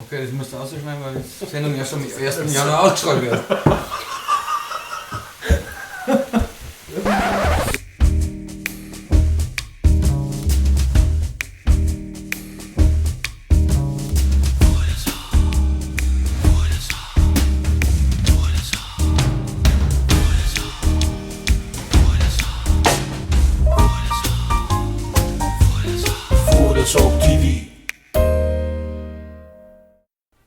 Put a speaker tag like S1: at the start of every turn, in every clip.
S1: Okay, das musst du ausschneiden, weil die Sendung erst am 1. Januar ausgestrahlt wird.
S2: Fudesock TV.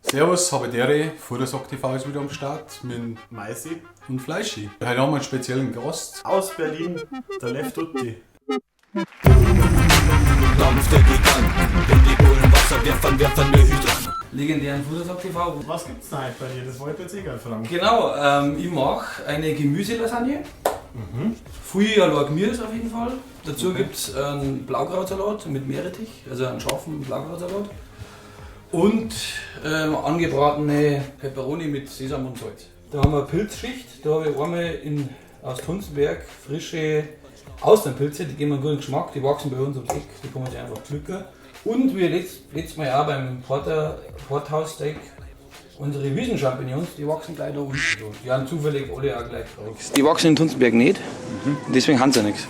S3: Servus, habe Dere, Fudersock TV ist wieder am Start mit
S4: Maisi
S3: und Fleischi. Heute haben wir einen speziellen Gast.
S4: aus Berlin, der Left Utti.
S2: Dampf der Giganten, wenn die Bullen Wasser werfen, werfen wir Hydranten.
S1: Legendären Fudersack TV.
S4: Was gibt's da heute bei dir? Das wollte ich jetzt eh gerade fragen.
S1: Genau, ich mache eine Gemüselasagne. Viel allein Gemüse auf jeden Fall. Dazu gibt es einen Blaukrautsalat mit Meerrettich, also einen scharfen Blaukrautsalat. Und angebratene Peperoni mit Sesam und Salz. Da haben wir eine Pilzschicht, da habe ich einmal aus Tunzenberg frische Austernpilze, die geben einen guten Geschmack, die wachsen bei uns ums Eck, die kann man sich einfach pflücken. Und wie letztes Mal auch beim Porthaus-Steak, unsere Wiesenchampignons, die wachsen gleich da unten. So. Die haben zufällig alle auch gleich drauf. Die wachsen in Tunzenberg nicht, deswegen haben sie ja nichts.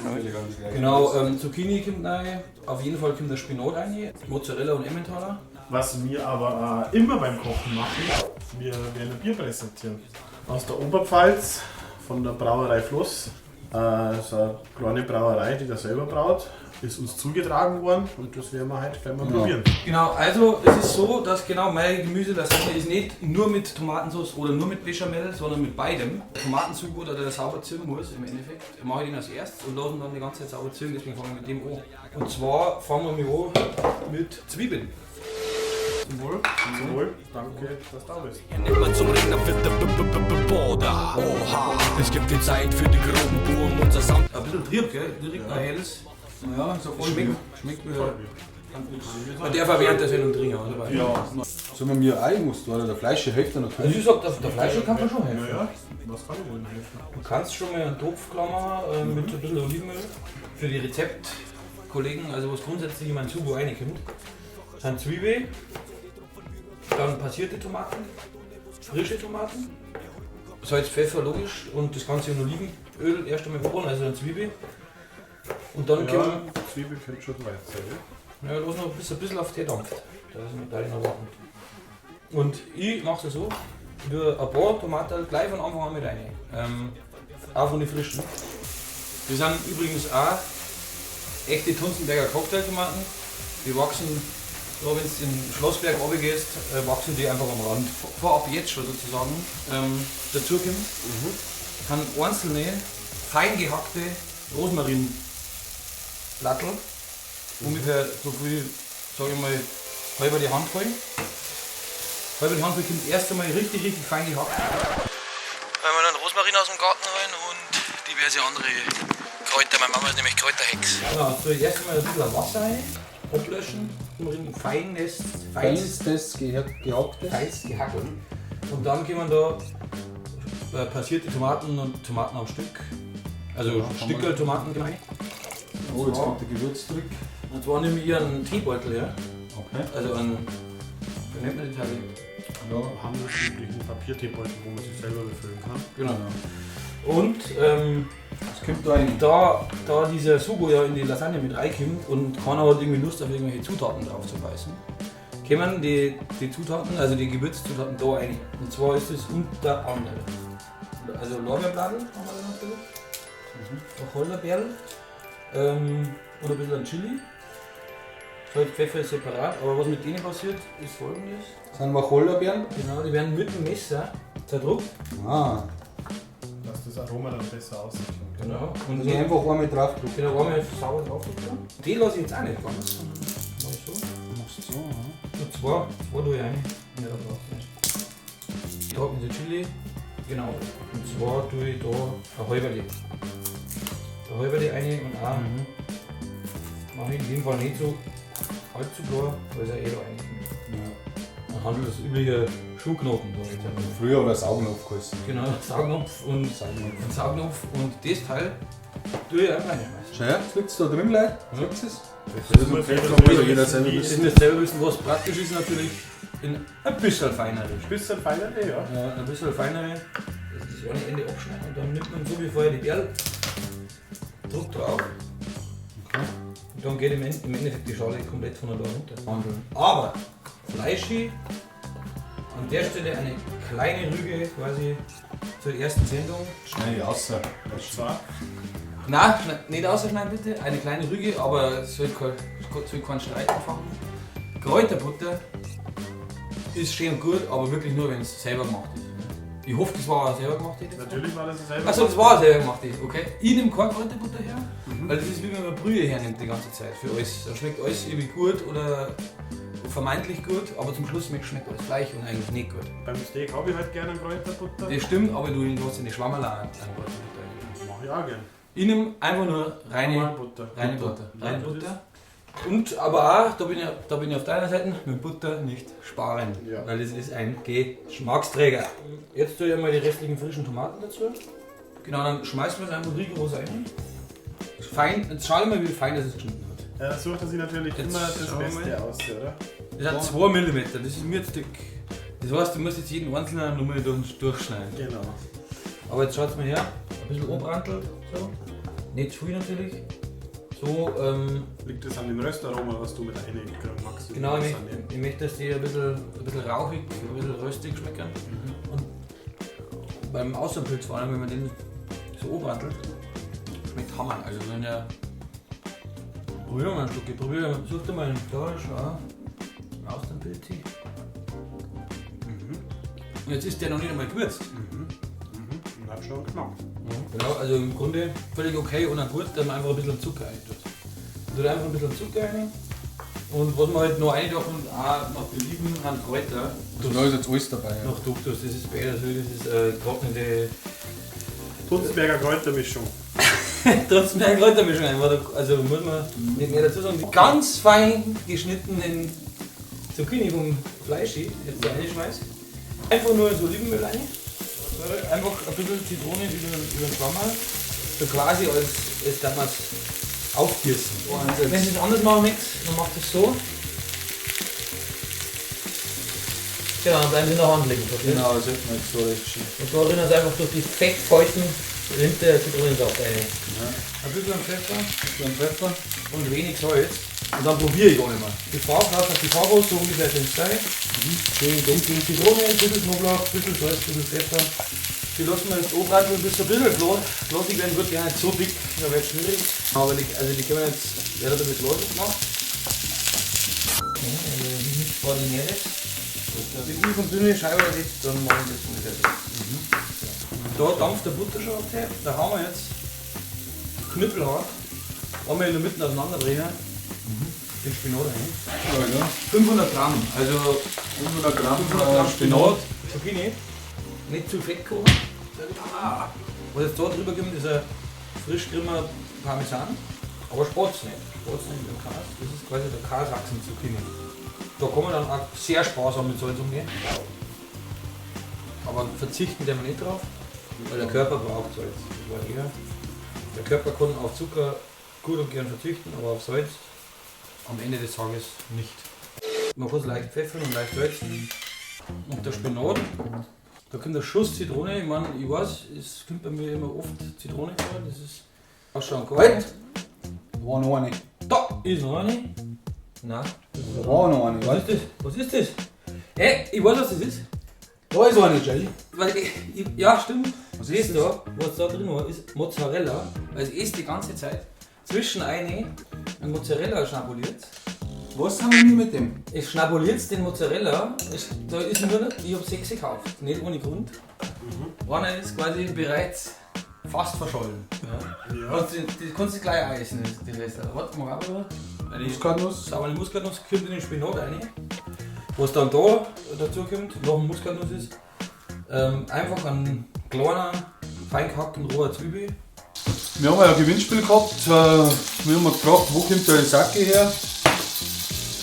S1: Genau, Zucchini kommt rein, auf jeden Fall kommt der Spinat rein, Mozzarella und Emmentaler.
S4: Was wir aber immer beim Kochen machen, wir werden ein Bier präsentieren. Aus der Oberpfalz, von der Brauerei Fluss. Das ist eine kleine Brauerei, die da selber braut. Ist uns zugetragen worden und das werden wir heute gleich mal probieren.
S1: Genau, also es ist so, dass genau meine Gemüselasagne ist nicht nur mit Tomatensauce oder nur mit Bechamel, sondern mit beidem. Tomatensugo, oder der sauber ziehen muss im Endeffekt, mache ich den als erstes und lasse ihn dann die ganze Zeit sauber ziehen, deswegen fange ich mit dem an. Und zwar fangen wir an mit Zwiebeln. Zum Wohl.
S4: Zum Wohl, danke, dass du da bist.
S2: Nimmer zum Ring, dann wird der B-B-B-Border. Oha, es gibt die Zeit für die groben Buren, unser Sound.
S1: Ein bisschen trieb, gell? Direkt ein helles.
S3: Ja, so voll.
S1: Schmeckt mir. Man darf auch während der Sendung trinken, oder?
S4: Ja,
S3: Sollen wir mir auch irgendwas tun? Oder der Fleischi hilft ja
S1: Also
S3: natürlich.
S1: ich sag, der Fleischer kann man schon helfen.
S4: ja, was kann ich denn helfen?
S1: Du kannst schon mal einen Topf klammern mit ein bisschen Olivenöl. Für die Rezeptkollegen, also was grundsätzlich in meinen Sugo reinkommt, sind Zwiebel, dann passierte Tomaten, frische Tomaten, Salz, Pfeffer, logisch, und das Ganze in Olivenöl erst einmal anbraten, also eine Zwiebel. Und dann
S4: Ja,
S1: kommen,
S4: Zwiebel könnte schon weit sein.
S1: ja, lass noch bis ein bisschen auf Tee dampft. Da ist mit noch warten. Und ich mache es so, ich tue ein paar Tomaten gleich von Anfang an mit rein. Auch von den frischen. Die sind übrigens auch echte Tunzenberger Cocktailtomaten. Die wachsen, so wenn du in Schlossberg runtergehst, wachsen die einfach am Rand. Vorab jetzt schon sozusagen dazu kommt, kann einzelne fein gehackte Rosmarinblattel, ungefähr so viel, sag ich mal, halber die Hand voll. Halber die Hand voll kommt erst einmal richtig, richtig fein gehackt. Weil wir dann Rosmarin aus dem Garten holen und diverse andere Kräuter. Meine Mama ist nämlich Kräuterhex. Ja, so erst einmal ein bisschen Wasser rein, ablöschen, Rosmarin feines, feins,
S3: Feinstes gehacktes.
S1: feins gehackt. Und dann kommen da passierte Tomaten und Tomaten am Stück. Also
S3: Ja, kann
S1: Stückel Tomaten rein.
S3: Oh, jetzt kommt der Gewürztrick.
S1: Und zwar nehme ich einen Teebeutel her.
S3: Okay.
S1: Also einen, wie nennt man die Teile?
S3: Ja.
S4: Handelsüblichen Papierteebeutel, wo man sich selber befüllen kann.
S1: Genau. Und
S3: Das kommt da rein.
S1: da dieser Sugo ja in die Lasagne mit reinkommt und keiner hat irgendwie Lust auf irgendwelche Zutaten drauf zu beißen, kommen die Zutaten, also die Gewürzzutaten da rein. Und zwar ist es unter anderem, also Lorbeerblattl haben wir da natürlich, Wacholderbeeren und ein bisschen an Chili. Salz, Pfeffer ist separat, aber was mit denen passiert, ist folgendes.
S3: Das sind Wacholderbeeren.
S1: Genau, die werden mit dem Messer zerdrückt.
S3: Ah.
S4: Dass das Aroma dann besser aussieht.
S1: Genau. Und
S3: Also einfach einmal draufdrücken.
S1: Genau, einmal sauber draufdrücken. Die lasse ich jetzt auch nicht ganz, sondern mach ich so.
S3: Machst du so, ja.
S1: Und zwei tue ich rein. Ja, da brauchst du nicht. Trockene Chili. Genau. Und zwar tue ich da ein Halberli. Ein Halberli rein und auch mache ich in dem Fall nicht so allzu klar, weil es ja eh da reinkommt.
S3: Ja.
S1: Dann handelt das übliche Schuhknoten. Da jetzt einmal.
S3: Früher hat er Saugnopf geheißen.
S1: Genau, Saugnopf und
S3: Saugnopf.
S1: ein Saugnopf und das Teil tue ich einfach reinschmeißen.
S3: Schau her, jetzt liegt es da drin gleich. Seht ihr es?
S4: Das muss
S3: muss jeder selber
S4: wissen,
S1: Das müsst ihr selber wissen, was praktisch ist natürlich. In ein bisschen feinere.
S4: Ein bisschen feinere, ja.
S1: Ja, ein bisschen feinere. Das ist das eine Ende abschneiden und dann nimmt man so wie vorher die Perl, drückt drauf.
S3: Okay.
S1: Und dann geht im Endeffekt die Schale komplett von da runter. Aber Fleischi, an der Stelle eine kleine Rüge quasi zur ersten Sendung.
S3: Schnell raus.
S4: Und zwar,
S1: Nein, nicht ausschneiden bitte, eine kleine Rüge, aber es soll keinen Streit anfangen. Kräuterbutter ist schön und gut, aber wirklich nur, wenn es selber gemacht ist. Ich hoffe, das war auch selber gemacht.
S4: natürlich war das selber.
S1: Achso, das war auch selber gemacht, okay. Ich nehme keine Kräuterbutter her, weil das ist wie wenn man Brühe hernimmt die ganze Zeit für alles. Dann schmeckt alles irgendwie gut oder vermeintlich gut, aber zum Schluss schmeckt alles gleich und eigentlich nicht gut.
S4: Beim Steak habe ich halt gerne Kräuterbutter.
S1: Das stimmt, aber du hast in die Schwammerl auch an Kräuterbutter rein.
S4: Mach ich auch gern.
S1: Ich nehme einfach nur reine
S4: Butter.
S1: Reine Butter.
S4: Ja,
S1: Reine
S4: das
S1: Butter. Und aber auch, da bin ich auf deiner Seite, mit Butter nicht sparen.
S4: Ja.
S1: Weil es ist ein Geschmacksträger. Jetzt tue ich einmal die restlichen frischen Tomaten dazu. Genau, dann schmeißen wir es einfach rigoros rein. Fein, jetzt schauen wir mal, wie fein das es geschnitten hat.
S4: Ja, sucht er sich natürlich
S1: Jetzt
S4: immer das
S1: schauen wir
S4: Beste
S1: mal.
S4: aus, oder?
S1: Das hat 2 mm, das ist mir zu dick. Das heißt, du musst jetzt jeden einzelnen nochmal durchschneiden.
S4: Genau.
S1: Aber jetzt schaut's mal her, ein bisschen obrantelt, so. Nicht zu viel natürlich. So,
S4: Liegt das an dem Röstaroma, was du mit reingekriegt magst?
S1: Genau, ich möchte, dass die ein bisschen rauchig, ein bisschen röstig schmecken. Und beim Austernpilz vor allem, wenn man den so obrantelt, schmeckt Hammer. Also wenn der. Probier mal einen Schluck, probier, such dir mal einen. Da, schau. Ein Austernpilz. Und jetzt ist der noch nicht einmal gewürzt.
S4: Und hat schon Geschmack.
S1: Genau, also im Grunde völlig okay und auch gut, dass man einfach ein bisschen Zucker rein tut. Man tut einfach ein bisschen Zucker rein. Und was man halt noch rein darf und auch nach Belieben an Kräuter.
S3: Also da ist jetzt alles dabei. Ja.
S1: Nach Duktus, das ist Petersil, das ist trocknete.
S4: Putzberger Kräutermischung.
S1: Trotzdem eine Kräutermischung einfach. Also muss man nicht mehr dazu sagen. Die ganz fein geschnittenen Zucchini vom Fleischi jetzt da reinschmeißt. Einfach nur so Olivenöl rein. Einfach ein bisschen Zitrone über den Schwammerl. So quasi als damals aufgießen. Und wenn du es anders machen möchtest, dann machst du es so. Genau, dann bleiben sie in der Hand liegen. Verstehst du?
S3: Genau, das hätten wir jetzt so recht schön.
S1: Und da drin ist einfach durch die fettfeuchten rinnt der Zitronensaft rein. Ja. Ein bisschen Pfeffer,
S3: Ein bisschen Pfeffer.
S1: und wenig Salz. Und dann probiere ich auch immer. Die Farbe hat die Farbe aus, so ungefähr sind es sein.
S3: Schön dunkel.
S1: Zitrone, ein bisschen Knoblauch, ein bisschen Salz, ein bisschen Pfeffer. Die lassen wir jetzt anbraten bis ein bisschen glasig werden, wird ja nicht so dick, da wird es schwierig. Aber die, also die können wir jetzt, werden damit glasig gemacht. Okay, also nichts Ordinäres. Wenn ich von dünne Scheibe jetzt, dann machen wir das ungefähr so. Da dampft der Butter schon okay. Da haben wir jetzt knüppelhart. Einmal in der Mitte auseinanderdrehen. Den Spinat rein.
S3: Ja, ja.
S1: 500 Gramm, also
S3: 500 Gramm,
S1: 500 Gramm
S3: Spinat.
S1: Zucchini. Nicht zu fett kochen. Was jetzt da drüber kommt, ist ein frisch gerimmer Parmesan. Aber spart's nicht. Spart's nicht mit dem Kas. Das ist quasi der Kasachsen-Zucchini. Da kann man dann auch sehr sparsam mit Salz umgehen. Aber verzichten wir nicht drauf, weil der Körper braucht Salz. Das weiß jeder. Der Körper kann auf Zucker gut und gern verzichten, aber auf Salz am Ende des Tages nicht. Man kann es leicht pfeffern und leicht salzen. Und der Spinat, da kommt der Schuss Zitrone. Ich meine, ich weiß, es kommt bei mir immer oft Zitrone vor. Das ist auch schon geil.
S3: Halt! War noch eine.
S1: Da ist noch eine. Nein.
S3: Da war noch eine,
S1: Was
S3: weißt
S1: ist das? Was ist das? Ey, ich weiß, was das ist.
S3: Da ist eine, Jay.
S1: Weil ja, stimmt.
S3: Was
S1: Das
S3: ist
S1: da, was da drin war, ist Mozzarella. Weil es ist die ganze Zeit zwischen eine und Mozzarella schnabuliert.
S3: Was haben wir mit dem?
S1: Es schnabuliert den Mozzarella. Da ist nur, ich habe 6 gekauft, nicht ohne Grund. Einer ist quasi bereits fast verschollen. Ja.
S4: Ja.
S1: Kannst du, die kannst du gleich essen, die Reste. Warte mal, aber eine
S3: Muskatnuss.
S1: saubere Muskatnuss kommt in den Spinat rein. Was dann da dazu kommt, noch ein Muskatnuss ist, einfach ein kleiner, fein gehackten roher Zwiebel.
S3: Wir haben ja ein Gewinnspiel gehabt. Wir haben gefragt, wo kommt der Sake her?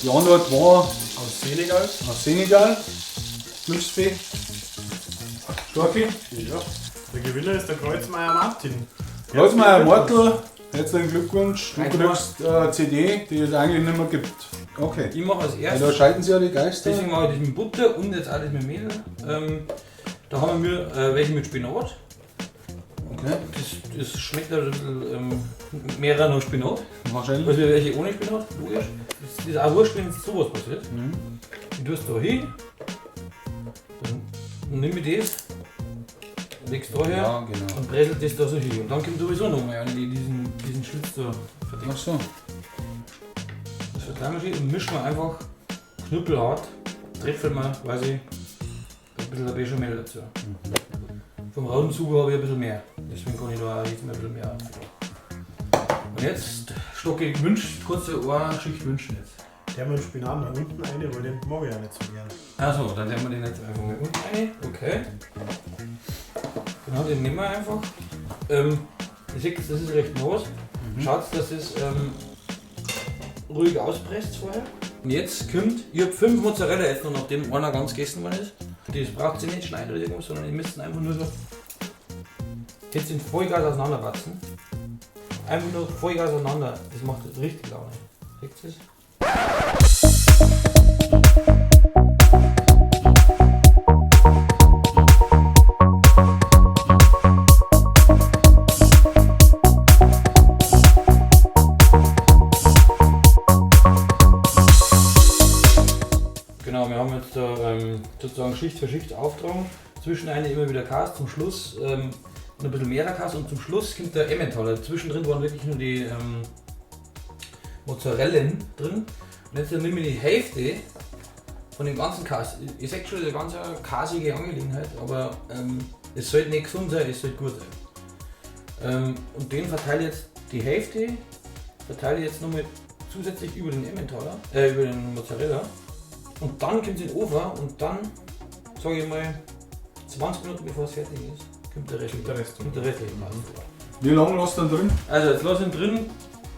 S3: Die Antwort war
S4: Aus Senegal.
S3: aus Senegal. Glücksfee. Starke.
S4: Ja. Der Gewinner ist der Kreuzmeier Martin.
S3: Kreuzmeier Martl, herzlichen Glückwunsch. Du
S1: Danke.
S3: kriegst eine CD, die es eigentlich nicht mehr gibt. Okay.
S1: Ich mache als
S3: Ja,
S1: erstes.
S3: da scheiden sich ja die Geister.
S1: Deswegen mache ich das mit Butter und jetzt alles mit Mehl. Da haben wir welche mit Spinat.
S3: Okay.
S1: Das schmeckt halt ein bisschen mehr nach Spinat.
S3: Wahrscheinlich.
S1: Also welche ohne Spinat, logisch. Das ist auch wurscht, wenn jetzt sowas passiert. Ich tue es da hin. Dann nehme ich das, leg's da her
S3: Ja, genau.
S1: und pressel das da so hin. Und dann kommt sowieso noch mal eine, die diesen Schlitz da verdeckt.
S3: Ach so.
S1: Das verteilen wir schön und mischen wir einfach knüppelhart, tröpfeln wir, weiß ich, ein bisschen Bechamel dazu. Vom roten Zucker habe ich ein bisschen mehr, deswegen kann ich da auch jetzt mal ein bisschen mehr auftragen. Und jetzt stocke ich gewünscht, kurze eine Schicht wünschen jetzt.
S4: Der mit dem Spinat nach unten rein, weil den mag ich ja nicht so gern.
S1: Achso, dann nehmen wir den jetzt einfach mal unten rein. Okay. Genau, den nehmen wir einfach. Ihr seht, das ist recht nass. Schaut, dass es ruhig auspresst vorher. Und jetzt kommt, ich hab 5 Mozzarella jetzt noch, nachdem einer ganz gegessen worden ist. Das braucht ihr nicht schneiden oder irgendwas, sondern ihr müsst einfach nur so jetzt in Vollgas auseinanderwatzen. Einfach nur Vollgas auseinander, das macht richtig Laune. Seht ihr das? Genau, wir haben jetzt da sozusagen Schicht für Schicht aufgetragen. Zwischen eine immer wieder Käse, zum Schluss noch ein bisschen mehr Käse und zum Schluss kommt der Emmentaler. Zwischendrin waren wirklich nur die Mozzarellen drin. Und jetzt nehmen wir die Hälfte von dem ganzen Käse. Ihr seht schon, das ist eine ganz kasige Angelegenheit, aber es sollte nicht gesund sein, es sollte gut sein. Und den verteile ich jetzt, die Hälfte verteile ich jetzt nochmal zusätzlich über den Emmentaler, über den Mozzarella. Und dann kommt es in den Ofen und dann, sage ich mal, 20 Minuten bevor es fertig ist, kommt der restliche. Kommt der restliche Käse.
S3: Wie lange lässt du denn drin?
S1: Also jetzt lass ihn drin,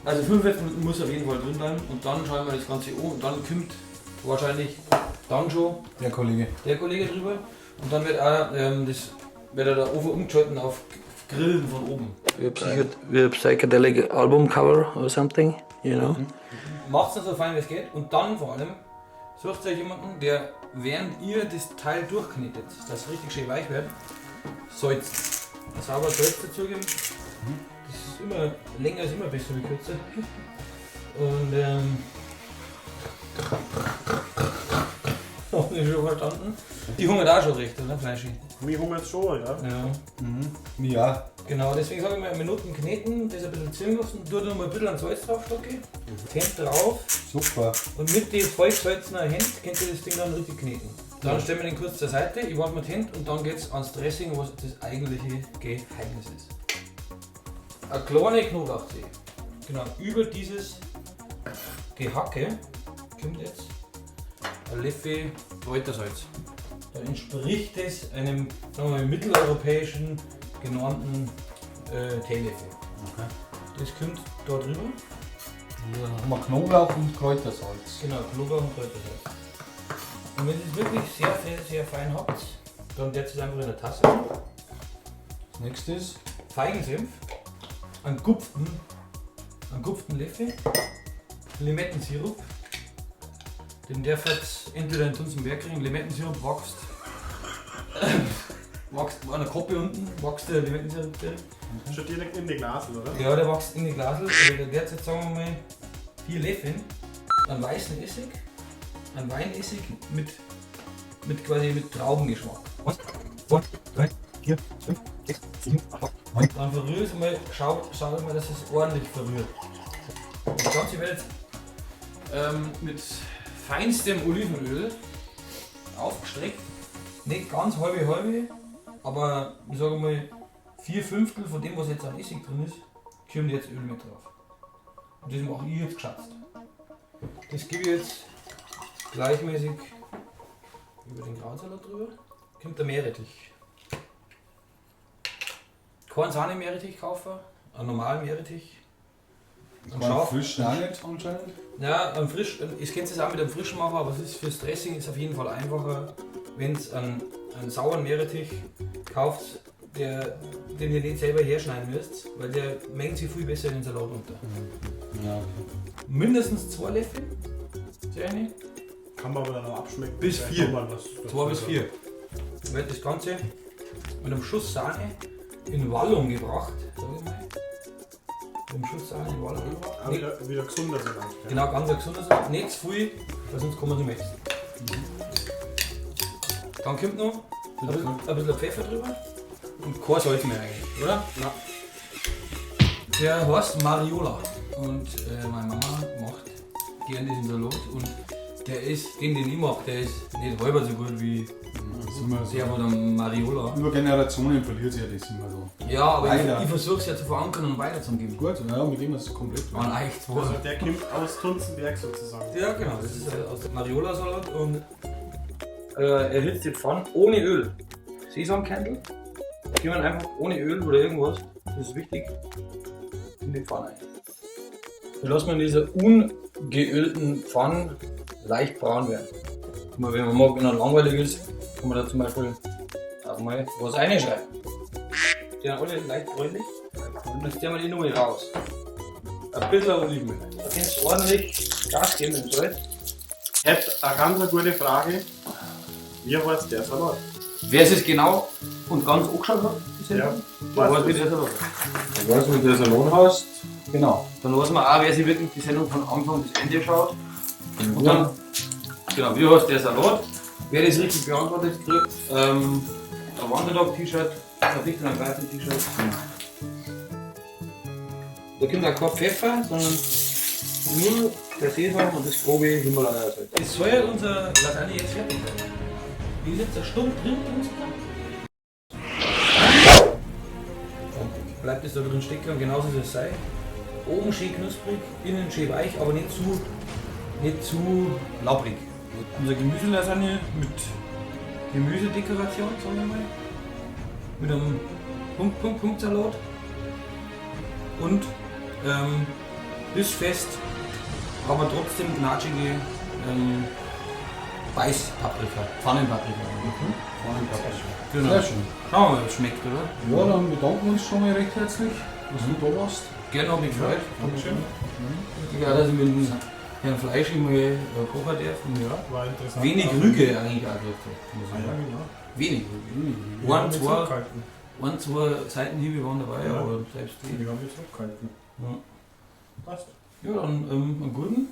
S1: also 45 Minuten muss auf jeden Fall drin bleiben und dann schauen wir das Ganze an und dann kommt wahrscheinlich dann schon
S3: der Kollege.
S1: Der Kollege drüber und dann wird auch, der Ofen umgeschalten auf Grillen von oben.
S5: We have psychedelic album cover or something, you know.
S1: Macht's dann so fein wie es geht und dann vor allem sucht euch jemanden, der während ihr das Teil durchknetet, dass es richtig schön weich wird, Salz. Sauber Salz dazugeben. Das ist immer, länger ist immer besser wie kürzer. Und hab ich schon verstanden. Die hungert auch schon recht, oder? Fleischi?
S4: Mich hungert schon, ja.
S1: Ja.
S3: Ja.
S1: Genau, deswegen sage ich mal, Minuten kneten, das ein bisschen ziehen lassen, tu da noch mal ein bisschen an Salz drauf, Stocki. Hände drauf.
S3: Super.
S1: Und mit den vollgesalzenen Händen könnt ihr das Ding dann richtig kneten. Dann stellen wir den kurz zur Seite, ich warte mit Händen und dann geht's ans Dressing, was das eigentliche Geheimnis ist. Eine kleine Knoblauchzehe. Genau, über dieses Gehacke kommt jetzt ein Löffel Kräutersalz. Da entspricht es einem, sagen wir mal, mitteleuropäischen genormten Teelöffel.
S3: Okay.
S1: Das kommt da drüber.
S3: Dann haben wir Knoblauch und Kräutersalz.
S1: Genau, Knoblauch und Kräutersalz. Und wenn ihr es wirklich sehr, sehr, sehr fein habt, dann setzt es einfach in der Tasse.
S3: Das nächste ist
S1: Feigensenf, einen gupften Löffel, Limettensirup. Den darf jetzt entweder in Tunzenberg kriegen, Limettensirup wächst. Wächst an der Koppe unten, wächst der Limettensirup direkt.
S4: Schon direkt in die Glasel, oder?
S1: Ja, der wächst in die Glasel. Also der wird jetzt, sagen wir mal, 4 Löffel, einen weißen Essig, einen Weinessig mit Traubengeschmack.
S6: 1, 2, 3, 4, 5, 6, 7, 8, 9.
S1: Dann verrühre ich es mal, schau mal, dass es ordentlich verrührt. Und das Ganze wird jetzt mit feinstem Olivenöl aufgestreckt. Nicht ganz halbe halbe, aber ich sage mal 4/5 von dem, was jetzt an Essig drin ist, kommt jetzt Öl mit drauf. Und das mache ich jetzt geschätzt. Das gebe ich jetzt gleichmäßig über den Krautsalat drüber. Kommt der Meerrettich. Kein Sahne-Meerrettich kaufen, einen normalen Meerrettich.
S3: Einen frischen auch nicht anscheinend?
S1: Ja, einen frisch, ich kenne es auch mit einem frischen machen, aber es ist fürs Dressing ist auf jeden Fall einfacher, wenn es einen sauren Meerrettich kauft, den ihr nicht selber herschneiden müsst, weil der mengt sich viel besser in den Salat unter.
S3: Ja, okay.
S1: Mindestens 2 Löffel. rein.
S4: Kann man aber dann auch abschmecken.
S1: Bis
S4: Vielleicht
S1: 4.
S4: noch mal was dazu
S1: 2 bis
S4: sagen.
S1: 4. Wird das Ganze mit einem Schuss Sahne in Wallung gebracht, sag ich mal. Mit einem Schuss Sahne in Wallung gebracht.
S4: Auch wieder gesunder Salat. Ja.
S1: Genau, ganz ein gesunder Salat. Nicht zu viel, weil sonst kann man nicht mehr essen. Dann kommt noch ein bisschen Pfeffer drüber und kein Salz mehr eigentlich, oder?
S4: Nein.
S1: Der heißt Mariola und meine Mama macht gern diesen Salat und der ist, den ich mache, der ist nicht halber so gut wie
S3: Das ist immer so.
S1: der von der Mariola.
S3: Über Generationen verliert sich ja das immer so.
S1: Ja, aber
S3: Leider.
S1: ich versuche es ja zu verankern und weiterzugeben.
S3: Gut, ja, wir geben es komplett.
S1: An euch zwei.
S4: Also der kommt aus Tunzenberg sozusagen.
S1: Ja, genau. Das ist aus dem Mariola-Salat und erhitzt die Pfanne ohne Öl. Sesamkernel. Die man einfach ohne Öl oder irgendwas, das ist wichtig, in die Pfanne ein. Dann lässt man in dieser ungeölten Pfanne leicht braun werden. Mal, wenn man mag, wenn er langweilig ist, kann man da zum Beispiel auch mal was reinschreiben. Die sind alle leicht bräunlich. Und jetzt nehmen wir die nochmal raus. Ein bisschen Olivenöl. Da kannst du ordentlich Gas geben mit dem Salz.
S4: Ich hätte eine ganz gute Frage. Wie heißt der Salat?
S1: Wer es genau und ganz angeschaut hat, die Sendung, der weiß, wie der Salat heißt.
S3: Ich weiß, wie der Salat heißt. Genau.
S1: Dann weiß man auch, wer sich wirklich die Sendung von Anfang bis Ende schaut. Und dann, genau, wie heißt der Salat? Wer das richtig beantwortet, kriegt ein Wanderdog-T-Shirt, ein Wichtel und Greifen-T-Shirt. Da kommt auch kein Pfeffer, sondern nur der Sesam und das grobe Himalaya-Salz. Es soll ja unser Lasagne jetzt fertig sein. Die ist jetzt eine Stunde drin insgesamt. Und bleibt es da drin stecken und genauso soll es sein. Oben schön knusprig, innen schön weich, aber nicht zu labbrig. Unser Gemüselasagne mit Gemüsedekoration, sagen wir mal. Mit einem Punkt, Punkt, Punkt Salat. Und bissfest, aber trotzdem gnatschige Weißpaprika, Pfannenpaprika.
S3: Pfannenpaprika.
S1: Genau.
S3: Sehr schön.
S1: Schauen wir mal, ob es schmeckt, oder?
S3: Ja, dann bedanken wir uns schon mal recht herzlich, dass du da warst.
S1: Gerne, hab mich gefreut.
S4: Dankeschön.
S1: Ja, dass ich mit dem Herrn Fleisch immer kochen darf. Und ja.
S4: War interessant.
S1: Wenig Rüge eigentlich auch gekriegt habe, muss ich
S4: Ah, ja,
S1: sagen.
S4: genau.
S1: Wenig Rüge.
S4: Ich hab mich zurückgehalten.
S1: Ein, zwei Seitenhiebe waren dabei,
S4: Ja.
S1: aber selbst die.
S4: Ich habe mich zurückgehalten.
S1: Ja.
S4: Passt.
S1: Ja, dann einen guten.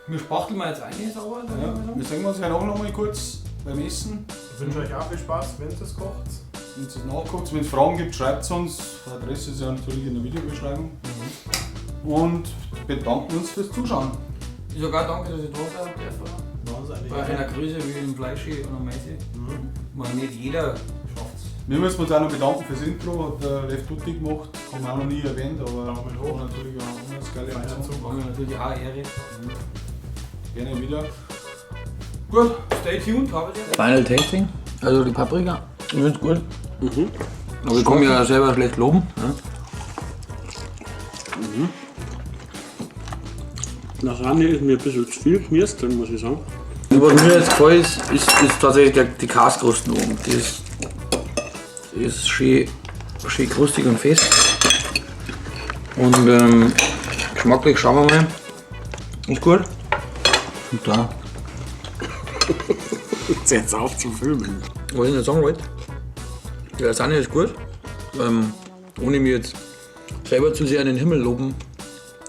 S1: Wir spachteln mal jetzt eine sauber. sag ich
S3: Ja,
S1: mal so.
S3: wir sehen uns ja noch mal kurz beim Essen.
S4: Ich wünsche euch auch viel Spaß, wenn ihr es kocht.
S3: Wenn es nachguckt, wenn es Fragen gibt, schreibt es uns. Die Adresse ist ja natürlich in der Videobeschreibung. Und bedanken uns fürs Zuschauen.
S1: Ich sage auch danke, dass ich da sein darf.
S4: War uns eine
S1: Bei
S4: Ehre.
S1: einer Größe wie dem Fleischi und einem Meisi. Man, nicht jeder schafft's.
S3: Wir müssen uns auch noch bedanken fürs Intro, hat der Left Tutti gemacht, haben wir auch noch nie erwähnt, aber
S4: Daumen hoch.
S3: war natürlich auch eine geile
S4: Feiner
S3: Aktion.
S4: Zug.
S1: War mir natürlich auch eine Ehre.
S3: Gerne wieder. Gut,
S1: Stay tuned, habe ich.
S5: Final Tasting. Also die Paprika, ich find's gut. Aber ich kann mich ja selber schlecht loben. Ne?
S7: Lasagne ist mir ein bisschen zu viel Gemüse drin, muss ich sagen.
S5: Was mir jetzt gefällt, ist tatsächlich die Kaskrusten oben. Die ist schön, schön krustig und fest. Und geschmacklich schauen wir mal. Ist gut. Und da.
S7: Jetzt auf zum Filmen.
S5: Was ich noch sagen wollte, die Lasagne ist gut. Ohne mir jetzt selber zu sehr in den Himmel loben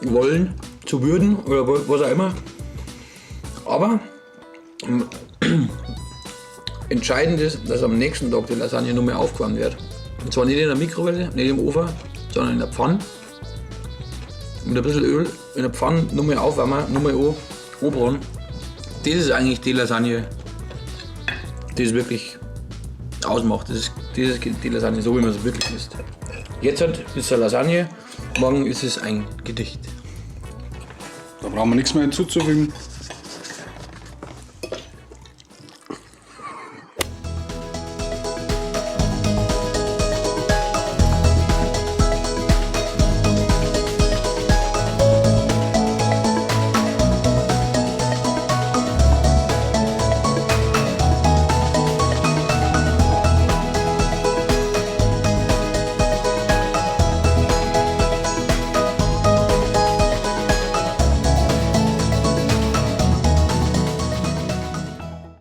S5: wollen, zu würden oder was auch immer. Aber entscheidend ist, dass am nächsten Tag die Lasagne nur mehr aufgewärmt wird. Und zwar nicht in der Mikrowelle, nicht im Ofen, sondern in der Pfanne. Mit ein bisschen Öl in der Pfanne nur mehr aufwärmen, nur mehr anbraten. Das ist eigentlich die Lasagne, die es wirklich ausmacht. Das ist, das ist die Lasagne, so wie man es wirklich isst. Jetzt ist es eine Lasagne, morgen ist es ein Gedicht.
S3: Da brauchen wir nichts mehr hinzuzufügen.